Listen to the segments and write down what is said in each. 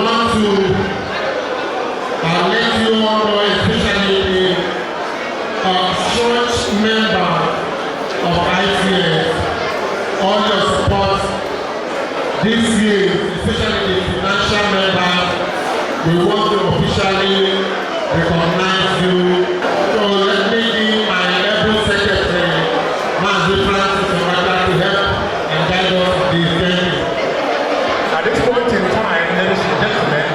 Want to let you all know, especially the church member of ICS, all your support this year, especially the financial members, we want to officially recognize you. So let me give my able secretary, Mazi Francis Omaka, to help and guide us this. Thank you. At this point in time, ladies and gentlemen,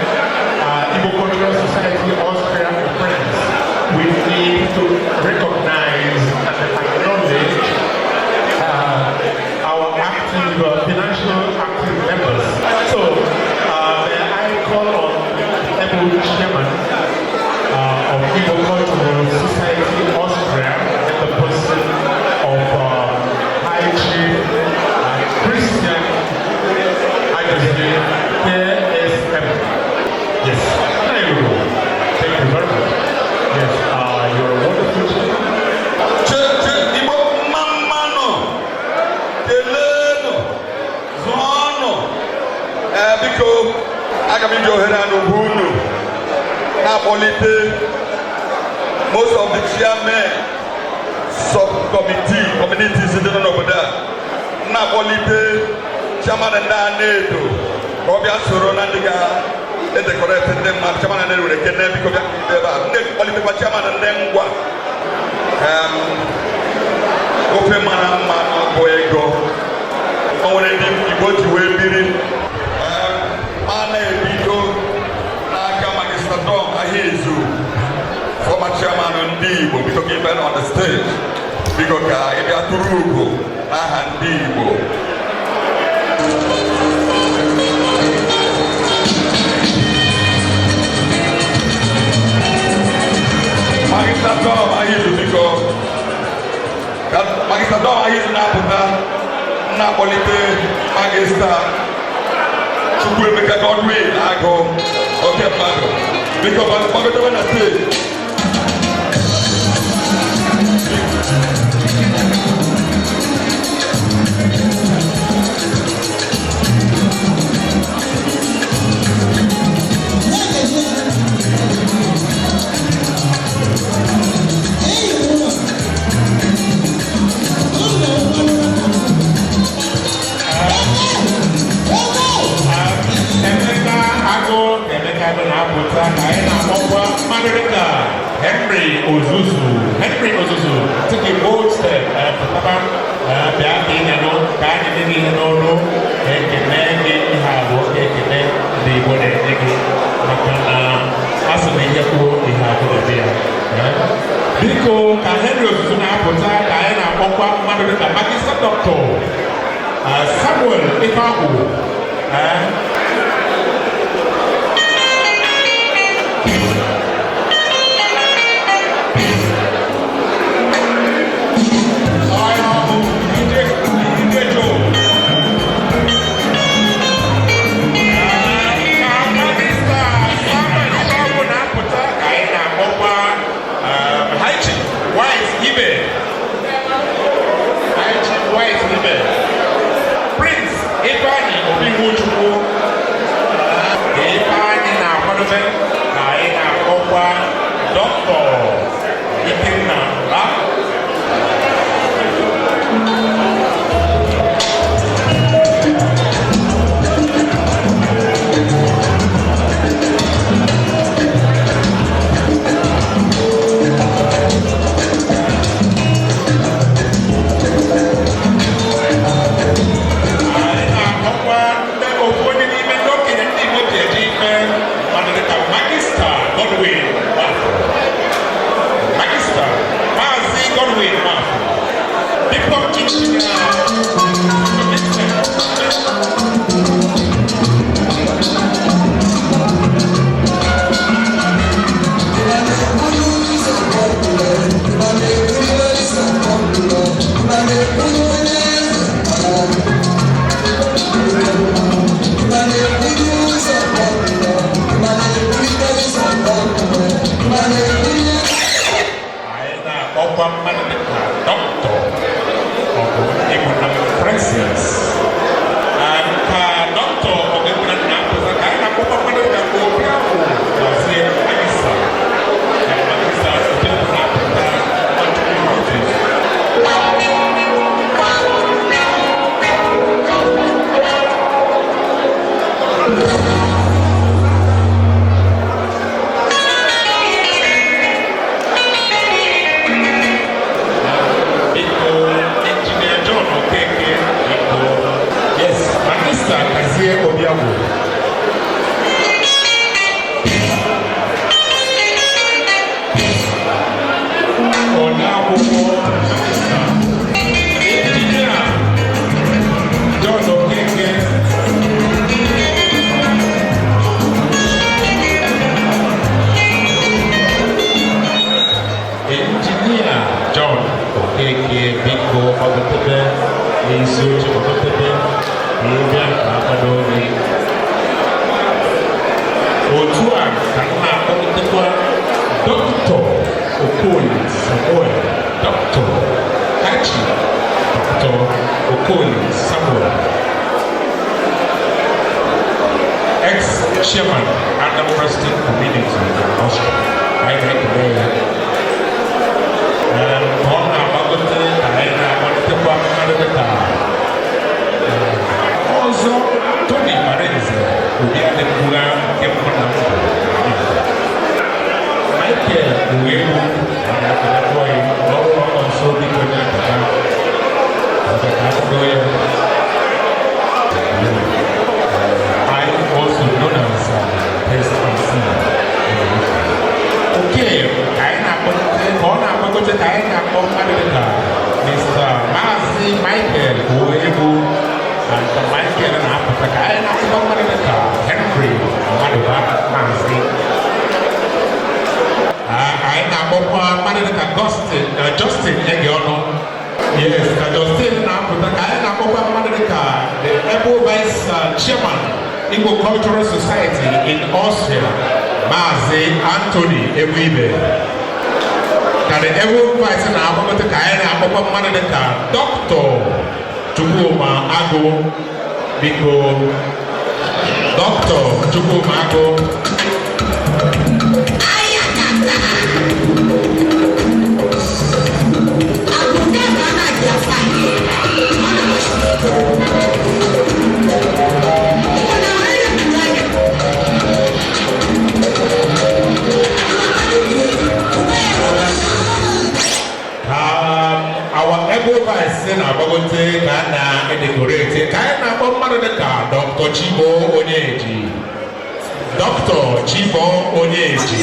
Igbo Cultural Society Austria and Friends, we need to recognize and acknowledge our active, financial active members. So, may I call on the able chairman of Igbo Cultural Society Austria in the person of High Chief Christian Ajozie, KSM. Yes, there you go. Thank you very much. Yes, you're a wonderful chairman. Che che, Igbo, mma mma nụ, keleenụ, zụọnụ. Ee, biko, aga m iji ohere a n'ugwu unu na-akpọlite most of the chairmen, sub-committee communities dị nọ n'obodo a, na-akpọlite chairman ndị a na-edo ka ọ bịa soro na ndị ga-edecorate ndị mmadụ. Chairman ndị were kene, biko bịa ebe a. Ndị kpọlitekwa chairman ndị ngwa. Ofe mara mma bụ ego o nwere ndị Igbo ji wee biri. Ma na-ebido n'aka Magister Don Ahiezu, former chairman ndị Igbo. Biko, ka ibe on the stage, biko, ka ị bịa tụrụ ugo n'aha ndị Igbo. Magister Don Ahiezu, biko, ka Magister Don Ahiezu na-apụta, na-akpọlite Magister Chukwuemeka Godwin Agụ, oke mmadụ. Biko, gbagotewe na stage. Emeka Agụ, Emeka Agụ na-apụta, ka anyị na-akpọkwa mmadụ dịka Henry Ozuzu. Henry Ozuzu, take a bold step, pụtaba, bịa ka ị nyanụ ka anyị nye gị ihe n'ọnụ, ka ekene gị. Ihe abụọ ka ekene ndị Igbo na-enye gị, maka na a sị na ihe kwuo ihe abụọ na ya. Biko, ka Henry Ozuzu na-apụta, ka anyị na-akpọkwa mmadụ dịka Magister Doctor Samuel Ifeagwu. Ka Magister Samuel Ifeagwu na-apụta, ka anyị na-akpọkwa High Chief White Ibe, High Chief White Ibe, Prince Ifeanyi Obi Nwuchukwu. Ka Ifeanyi na-akwadobe, ka anyị na-akpọkwa Dr. Ikenna Mba. Anyị na-akpọkwa ndị ofu onye n'ime ndị okenye ndị Igbo ji eje ife, mmadụ dịka Magister Godwin Nwafọ, Magister Maazị Godwin Nwafọ. Biko, chichi. Anyị na-akpọkwa mmadụ dịka Dọkịta Ọgụ Egbunam Francis. Ka Dọkịta Ọgụ Egbunam na-apụta, ka anyị na-akpọkwa mmadụ dịka akwụkwọ Injinia John Okeke. Injinia John Okeke, biko gbagotebe n'isi oche, gbagotebe na ịbịa ka akwado gị. Otu a ka m na-akpọlitekwa Dr. Okoye Samuel, Dr. Haji Dr. Okoye Samuel, ex-chairman, Anambra State Community in Austria. Anyị na-ekele ya. Ka ọ na-agbagote ka anyị na-akpọlitekwa mmadụ dịka ọzọ Tony Marenze Obi Adịmgbugha nke mbụ na mbụ, Michael Uwewu na-akpọlitekwa ya n'ọrụ ọnọ nso. Biko nye akata maka ka akụkọ ya. I also known as Test MC. Okay, ka anyị na-akpọlite, ka ọ na-akpọgote ka anyị na-akpọ mmadụ dịka Mr. Maazị Michael Oegbu. And ka Michael na-apụta ka anyị na-akpọ mmadụ dịka Henry Mmadụba Maazị. Anyị na-akpọkwa mmadụ dịka Justin Egeọnụ. Yes, ka Justin na-apụta ka anyị na-akpọkwa mmadụ dịka the able vice chairman, Igbo Cultural Society in Austria, Maazị Anthony Egbuibe. Ka the able vice na-akpọkọta ka anyị na-akpọkwa mmadụ dịka Dr. Chukwuma Agụ. Biko, Dr. Chukwuma Agụ. Ka our able vice na-agbagote ka a na-edecorate ka anyị na-akpọ mmadụ dịka Dr. Chibo Onyeji, Dr. Chibo Onyeji.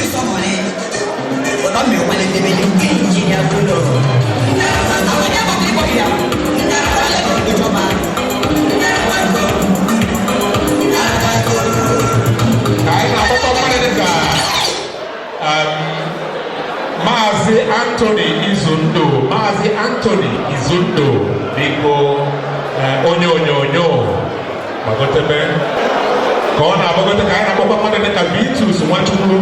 Ka anyị na-akpọkọ mmadụ dịka Maazị Anthony Izundo, Maazị Anthony Izundo, biko, onye onyonyo gbagotebe. Ka ọ na-agbagote ka anyị na-akpọkwa mmadụ dịka Vitus Nwachukwu.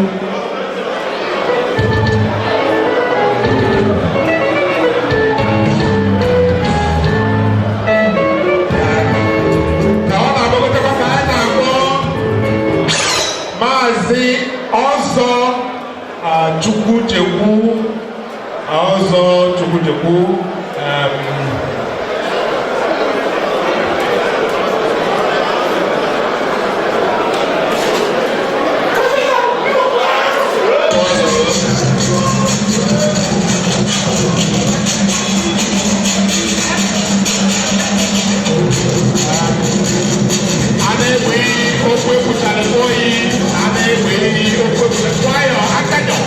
Ka ọ na-agbagotekwa ka anyị na-akpọ Maazị Ọzọ Chukwujekwu, Ọzọ Chukwujekwu. A na-egbe okwu ekwuchara oyi, a na-egbe okwu ekwuchara nwayọ akanyọ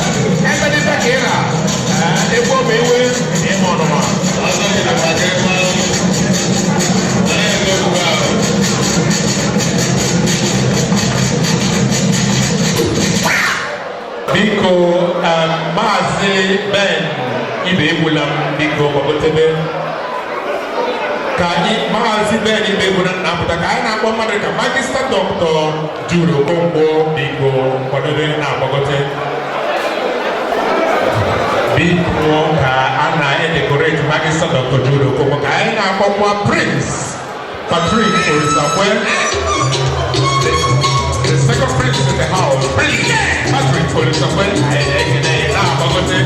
ebe dị ka ị ra egwu ọbụ iwe na ime ọnụma. Biko, Maazị Ben Ibe Egbula m, biko gbagotebe. Ka anyị Maazị Ben Ibe Egbula na-apụta ka anyị na-akpọ mmadụ ka Magister Dr. Jude Okonkwo. Biko kwadobe na-agbagote. Biko, ka a na-edecorate Magister Dr. Jude Okonkwo ka anyị na-akpọkwa Prince Patrick Orisakwe, the second prince in the house, Prince Patrick Orisakwe. Anyị na-ekele ya na-agbagote.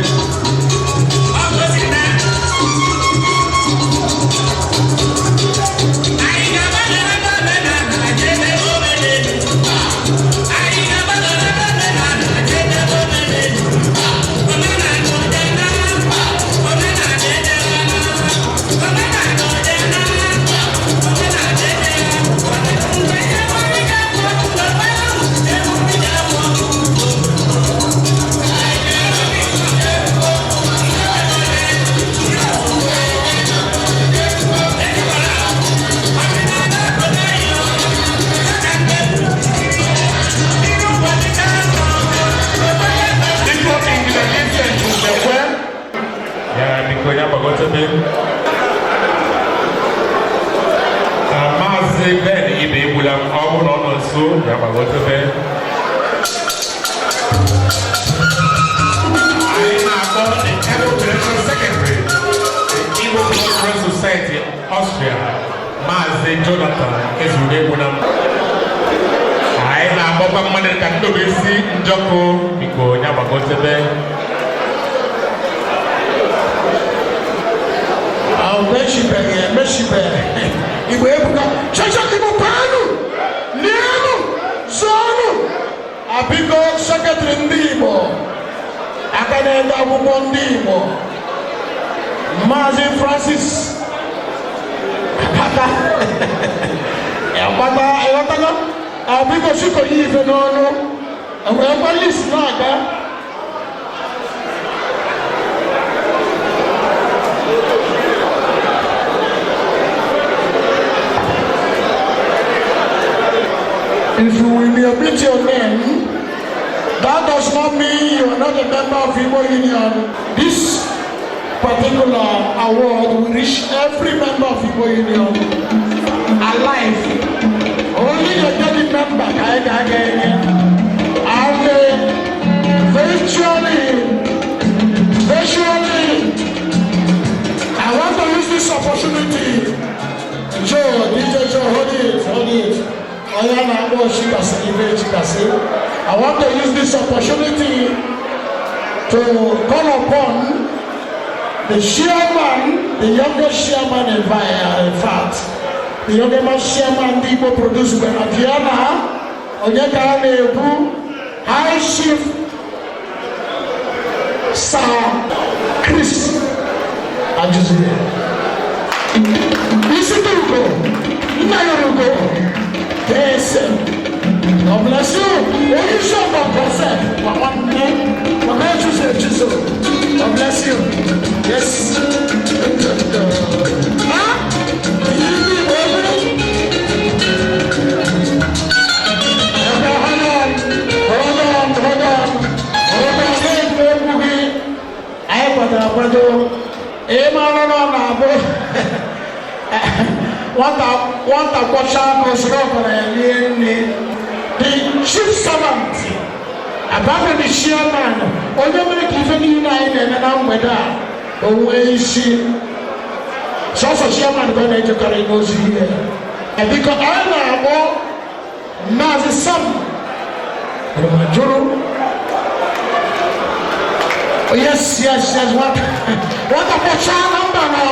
gbagotebe. Maazị Ben Ibe Egbula, ọ bụrụ na ọ nọ nso, ya gbagotebe. Anyị na-akpọ the Ebo Federation Secretary, the Igbo Cultural Society, Austria, Maazị Jonathan Ezuru Egbuna. Anyị na-akpọkwa mmadụ ka Ndubuisi Njọkụ, biko ya gbagotebe. Mechibeghị emechibeghị. Igbo ebuka chacha. Igbo paanụ lienụ zụọnụ. Abiko, secretary ndị Igbo, aka na-ede akwụkwọ ndị Igbo, Maazị Francis Akpata Akpata, ịghọtago? Abiko, chikọnye ife n'ọnụ wee gwa list na-aga. If you will omit your name, that does not mean you are not a member of Igbo Union. This particular award will reach every member of Igbo Union alive. Only the 30 member can get. And virtually, I want to use this opportunity. Joe, DJ Joe, hold it, hold it. Onye na-akpọ Chikasị ibe Chikasị. I want to use this opportunity to call upon the chairman, the youngest chairman in fact, the youngest chairman ndị Igbo produce na Vienna, onye ka a na-ekwu, High Chief Sir Chris Ajuzie. Isi ugo, nna ya ugo, KSM. God bless you. Onye isi ọgbakọ sef, ma nwanne, maka echuzo echuzo. God bless you. Yes. Ha? Ndị Igbo ebere. Ebe hold on, hold on, hold on. Hold on, na-ekwu egwu gị. Anyị kwadoro akwado. Ị mara na ọ na-abụ nwata nwata kwọcha aka osoro ọbara ya lie nne. The chief servant, apart from the chairman, onye mere ka ife niile anyị na-eme na mgbede a o nwee isi, sọsọ chairman ka ọ na-ejekarị n'ozi ihe. Biko, anyị na-akpọ Maazị Sam Jụrụ. Oh, yes. Nwata kwọcha na mba nọ.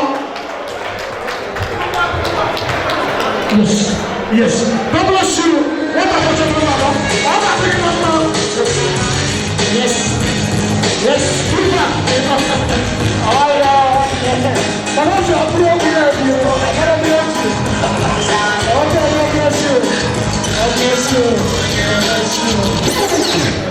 Yes. God bless you. What a question. All that big number. Yes. Put back. Oh, yeah. But also, I'm broken. I gotta be you. Okay, God bless you. God bless you. God bless you.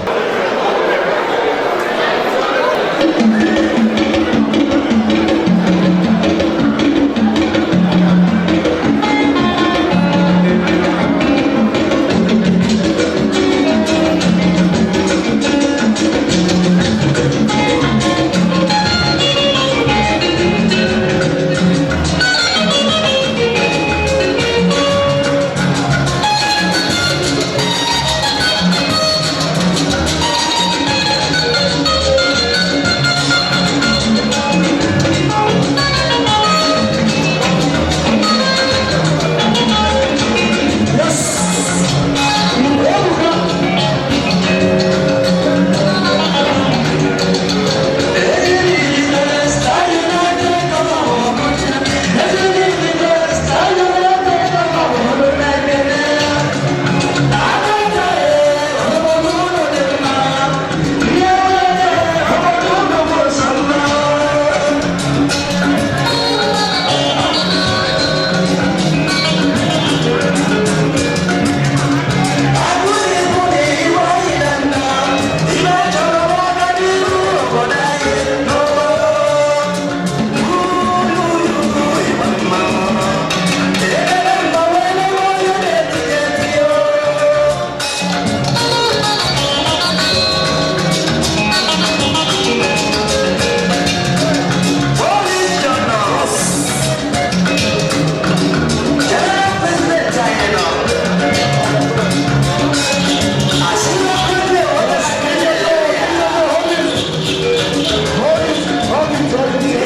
Hold it, hold it, hold it.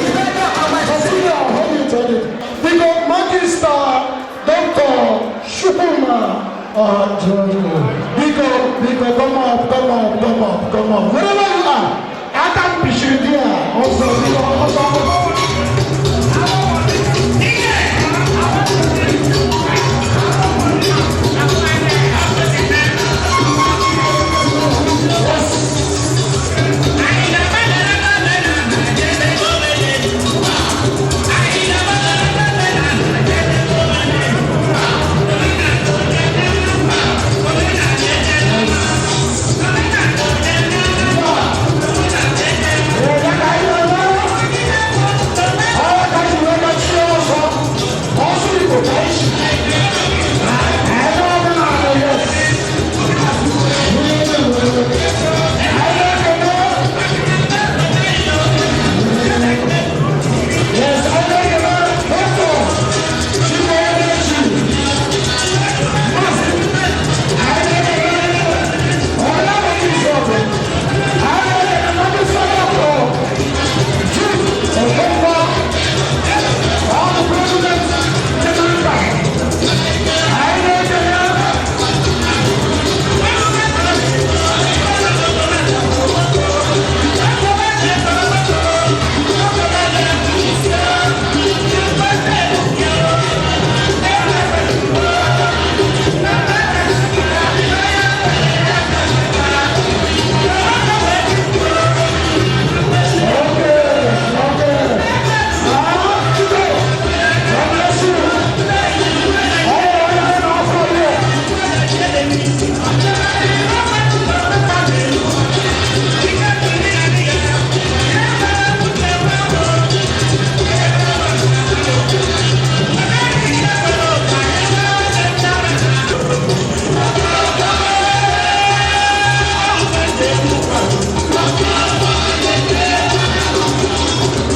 Continue, hold it, hold it. Biko, Magister Dr. Chukwuma Ọhajiogu. Biko, biko, come up, come up, come up, come up. Wherever you are, aka m pishiri di a, ọzọ, biko, ọzọ. Yes, I like it. Doctor, Chibueze.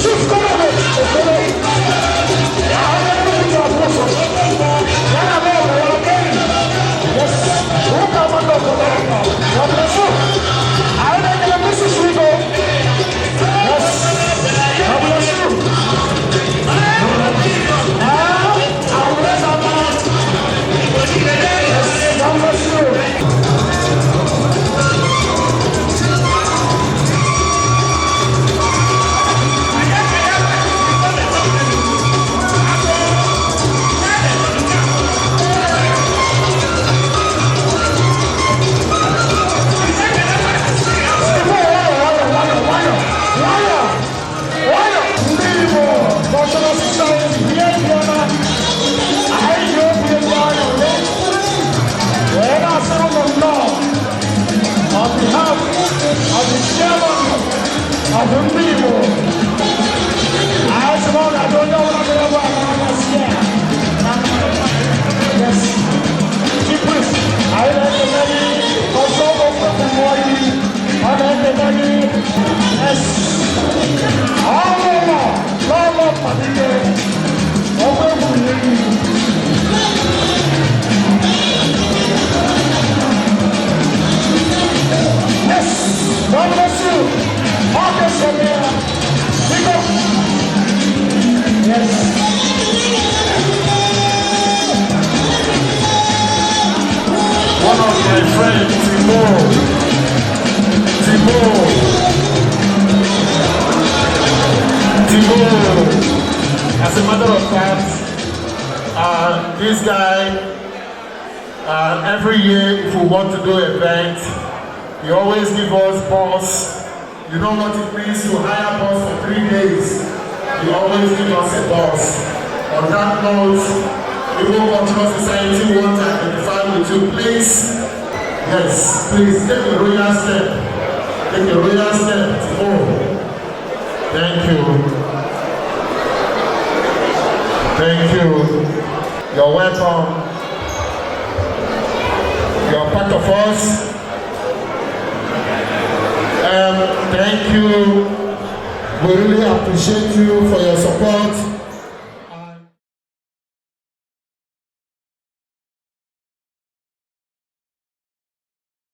Chief, come on. Yes. Ndị Igbo Cultural Society ihe bịara anyị ji obi ego anyị wee na-asịrị ụmụ nnọọ on behalf of the chairman of ndị Igbo, anyị sị na ọ ga-adị onye ọbụla bịara ebe a na-amasị ya. Yes. Chief Priest, anyị na-ekele gị ọzọ ofe mmụọ gị, ọ na-ekele gị. Yes. Ọlọ́lọ́ lọ́lọ́ pàdé ọgbẹ́ ìwúrí. Yes, God bless you. Okay, Samira. Big up. Yes. One of my friends, Timo. Timo. Timo. As a matter of fact, this guy, every year if we want to do event, he always give us bus. You know what it means to hire bus for 3 days. He always give us a bus. On that note, Igbo Cultural Society want to identify with you, please. Yes, please take a royal step. Take a royal step. Timo. Thank you. Thank you. You're welcome. You're part of us. Thank you. We really appreciate you for your support.